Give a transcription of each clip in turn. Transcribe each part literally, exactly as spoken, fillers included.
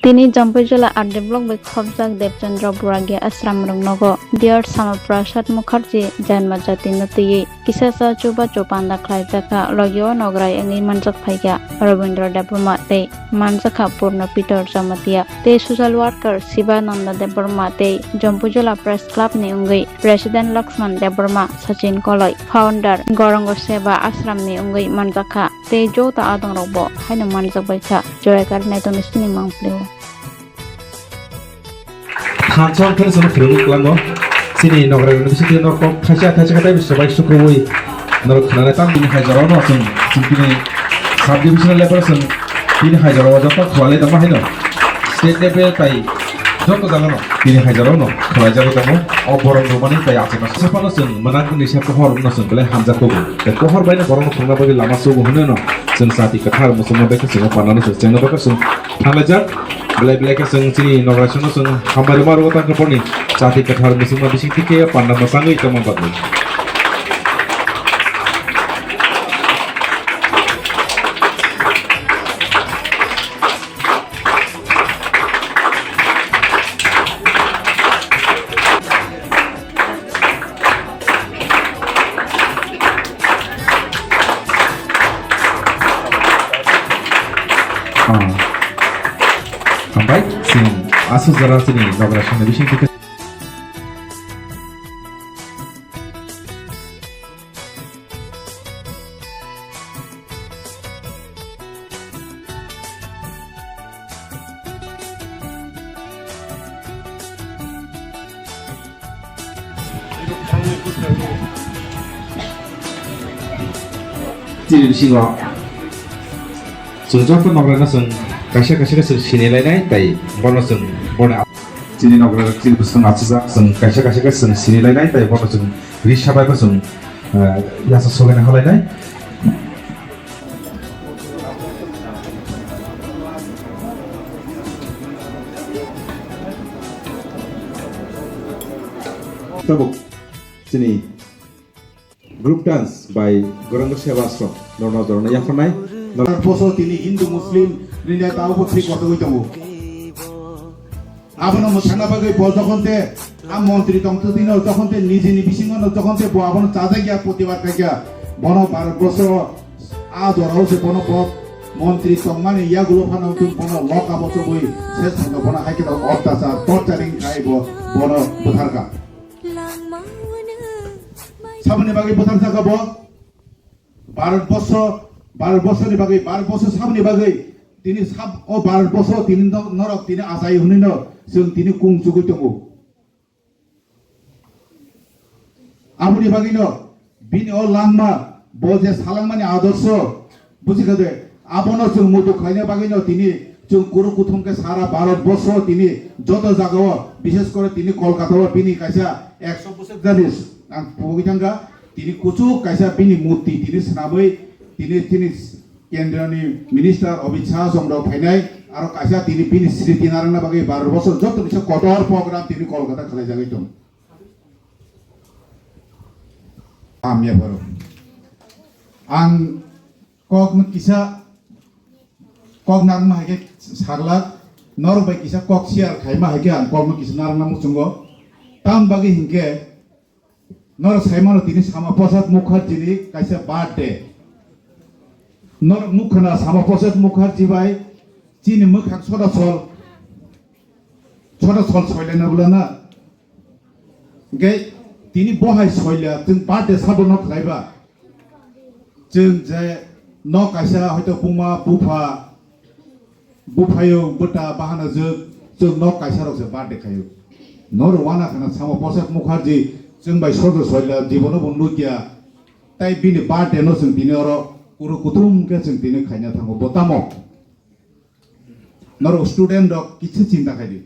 Tini Jampuijala R D block bai khopjak Devchandra Buragia ashram rwng nogo Dear Sama Prasad Mukherjee Janma Jati no twiwi kisa sa chubachu panda khlaijakha. Logio nograi wngwi manjak phaikha Rabindra Debbarma tei manjakha Purna Peter Jamatia tei social worker Sibananda Debbarma tei Jampuijala Press Club ni wngwi President Lakshman Debbarma, Sachin Koloi, Founder Gorongo Seva Ashram ni wngwi manjakha. Tei joto adongrokbo haino manjakbaikha. Joraikar naitongni sining mangpli-o. Thansa wngthani chwngno phwrwngwi kwlango. Chini nograi rokni bisingtwi norok kok thaisa thaisa khe tei sobai sukrubwi norok khwnanai tamo bini hai jorano chwng chwng bini sub divisional level chwng bini hai jorao joto khwlai tongma haino state level tai joto jagano bini hai jorano khwlaijagwi tongo. O borok rwmani tai achukma sephano chwng mwnang nisa pohor wngno chwng belai hamjak kugo. Tei pohor baino borokno phwrwngna bagwi lama sugo hwnwi no chwng chati kwthar muchungma bai khe chwngno panano chwng chengna bagwi chwng thanglaijak. Belai belai khe chwng chini nograi songno chwng hambai rwma rwgo tangkhe borni chati kwthar muchungma bising thik khe panda mwchangwi tongma bagwi. Ah. Hambai, chwng aswk jora chini nograi songni bising thik khe. Chini bisingo chwng joto nograi no chwng kaisa kaisa khe chwng sini lainai tei bono chwng bono chini nograi chini bwswng achijak chwng kaisa kaisa khe chwng sini lainai tei bono chwng ri sabai bo chwng, eh, yasa sogaina halainai. Tabuk chini group dance by Gauranga Seva Ashram, norno jorno yapharnai. Bharat boso tini Hindu Muslim rini tao bo thik kothogwi tongo. Abono mwthangna bagwi bo jokhon te a montri tongtwino jokhon te nijini bisingono jokhon te bo abono chajak ya protibad khaikha. Bono Bharat boso a jorao se bono bo montri tongmani yagulo phano twi bono loka bo chobwi se thangno bono haikhe ottachar torturing khai bo bono bwtharkha. Saboni bagwi bwtharjakha bo. Bharat boso, Bharat boso ni bagwi, Bharat boso saboni bagwi tini sab o Bharat boso tini no-, norok tini achai hwnwi no chwng tini kung chugwi tongo. Aboni bagwino bini o langma, bo je salangmani adorsho, bujikha de, abono chwng muitu khlaina bagwino tini chwng kuru kuthum khe sara Bharat borsho tini joto jagao, bishes kore tini Kolkata o bini kaisa ekso bosor jani ang pugwi thangkha, tini kuchuk kaisa bini murti tini swnamwi tini, tini Kendra ni Minister Amit Shah chwng rok phainai, aro kaisa tini bini sriti narwkna bagwi baro bosor joto kisa kotor program tini Kolkata khlaijagwi tong. Hamya borok. Ang kok no kisa kok narwkma hai khe saglak, norok bai kisa kok share khaima hai khe ang kok no kisa narwkna muchungo. Tam bagwi hinkhe Norok sai mano tini Sama Prasad Mukherjee ni kaisa birthday. Norok nukha na Sama Prasad Mukherjee bai chini mwkhang soda sol, soda sol soilai na bwla na. Hingke tini bo hai soila chwng birthday sabo no khlai ba. Chwng je no kaisa hoito buma bupha Buphayo, bwta, bahana jwk, chwng nok kaisa rok se birthday khayo. Norok wana khana Sama Prasad Mukherjee, chwng bai sojo soila jibono bo nukya. Tai bini birthday no chwng tini oro kuru kuthum khe chwng tini khaina thango. Bo tamo? Norok student rok kichu chinta khai di.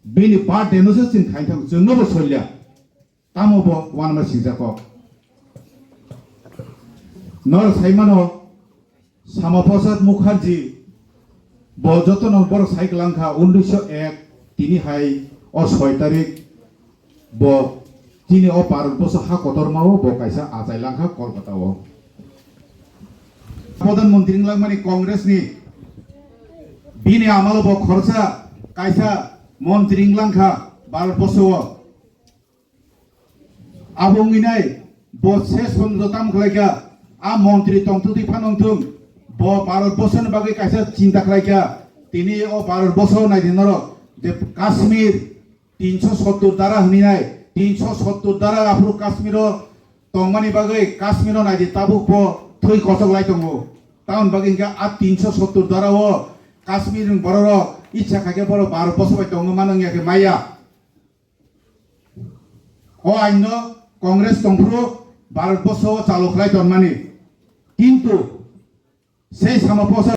Bini birthday no se chwng khaina thango, chwng no bo soilya. Tamo bo wanama singjak kok. Nor saimano Sama Prasad Mukherjee bo jotono borok sai kwlangkha unnisho ek tini hai o soi tarik bo tini o Bharat boso ha kotorma o bo kaisa achai langkha Kolkata o. Pradhan Mantri wng langmani Congress ni B Bini amalo bo khoroksa kaisa montri wnglang kha Bharat borso o. Abo wngwi nai bo ses porjonto tamo khlai kha, a montri tongtwtwi phano wngthung, bo Bharat borso ni bagwi kaisa chinta khlai kha. Tini o Bharat borso nai di norok je Kashmir tinso sottur dara hwnwi nai, tinso sottur dara aphuru Kashmir o tongmani bagwi Kashmir o nai di tabuk bo thwi kochok lai tongo. Tamoni bagwi hwnkhe a tinso sottur dara o Kashmir ni borok rok icha khaikhe borok Bharat borso bai tongwi mano wngya khe maya. O ain no Congress tongphuru Bharat borso o chalo khlai tonmani. Kintu sei sama posa